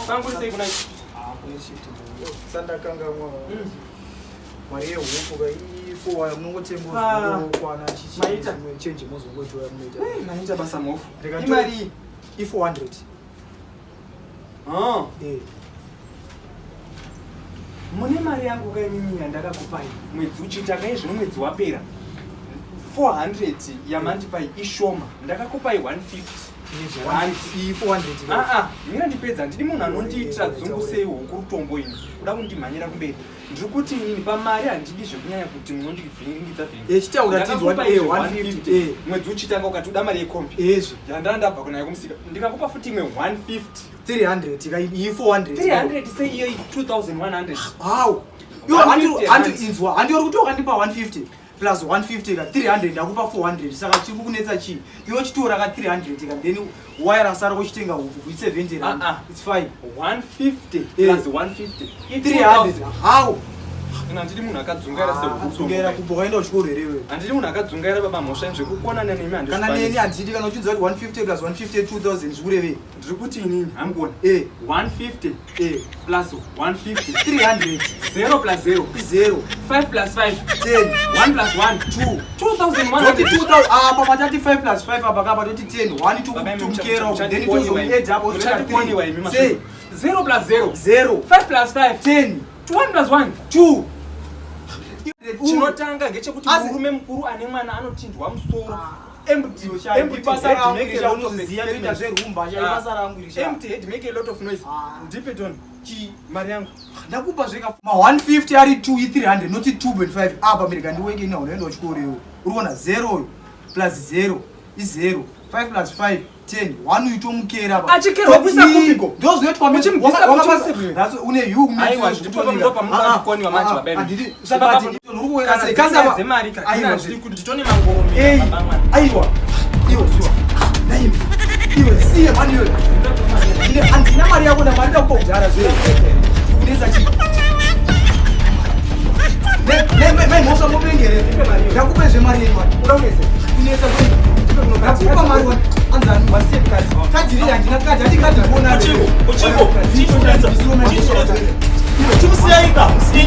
Pangu sei kuna Ah, kune shift sandakangamwa mari yehuku ka ifowa munongotenga Ah. kwana Maita. chichenje mozongoitora munoita Eh, maita basa mhofu. Ndikati- Imari. i400 Ah. eh Mune mari yangu kaimimi yandakakupai mwedzi uchitanga izvino mwedzi wapera. 400 yamandipai ishoma. Ndakakupai 150. Rand. i400 Ah ah, mira ndipedza handidi munhu anondiitira dzungu sei huku rutombo ini. Kuda kundimhanyira kumberi. Ndiri kuti inini pamari handidi zvekunyanya kuti munondivhiringidza vhiringidza. Eh, chitaura tinzwa Ndakakupai eh, izvo 150 eh mwedzi uchitanga ukati uda mari yekombi ezvi yandanga ndabva kunayo kumusika ndikakupa futi imwe 150 300 ka i400 300 sei iyo 2100 how iwe 150 handi inzwa handi uri kuti wakandipa 150 plus 150 ka 300 ndakupa 400 saka chiri kukunetsa chii iwe chitora ka 300 ka then waya rasara kuchitenga huku i70 rand Ah, ah. it's fine 150 Eh. plus 150 i 300 how Ina handidi munhu akadzungaira adzungaira sehuku kubva waenda kuchikoro here iwewe handidi munhu akadzungaira baba mhosva zvekukonana nemi kana neni handizvikwanisi handidi kana uchinzwa kuti 150 plus 150 2000 zvikurevei ndiri kuti inini hamkuona eh 150 eh plus 150 300 0 plus 0 i0 5 plus 5 10 1 plus 1 2 2100 toti 2000 apa patati 5 plus 5 apa kapa toti 10 1 Baba imi 2 mukera then muchatikoniwa imi. tozoadd up Muchatikoniwa imi sei 0 plus 0 0 5 plus 5 10 1 plus 1 2 chinotanga ngechekuti Asi- murume mukuru ane mwana anotindwa musoro Empty basa head rangu make iri a lot of raunoziya experiments. zverumba Ah. ibasa rangu iri sha. Empty head make a lot of noise. Ah. Ndipe toni mari yangu. Ndakupa zveka ma 150 ari 2 i300 noti 2.5 apa mereka ndiweke ina unoenda kuchikoro iwe uri kuona 0 plus 0 i0 5 plus 5 10 1 uitomukera apa Achikerwa kuisa kupiko? ndo zvinoitwa Muchimubvisa kuchimubvisa. That's une yu Aiwa, ndipo ndopamunoda manje baba imi. Saka Kana dzimari dzemari ka Aiwa, handidi kuti nditone mangoromera Ei, baba mwana. aiwa iwe siwa naimi iwe siye mani iwe Ndine- handina mari yako na mari ndakupa kudhara zve kunetsa chii maimhosva mupengere ndakupe zvemari yenyu mani Uda kunetsa? kunetsa kwei ndakupa mari wani anzani kadhi rei handina kadhi handi kadhi Uchiko, uchiko, chikunetsa, chikunetsa. Chimusiyaika, musiyei.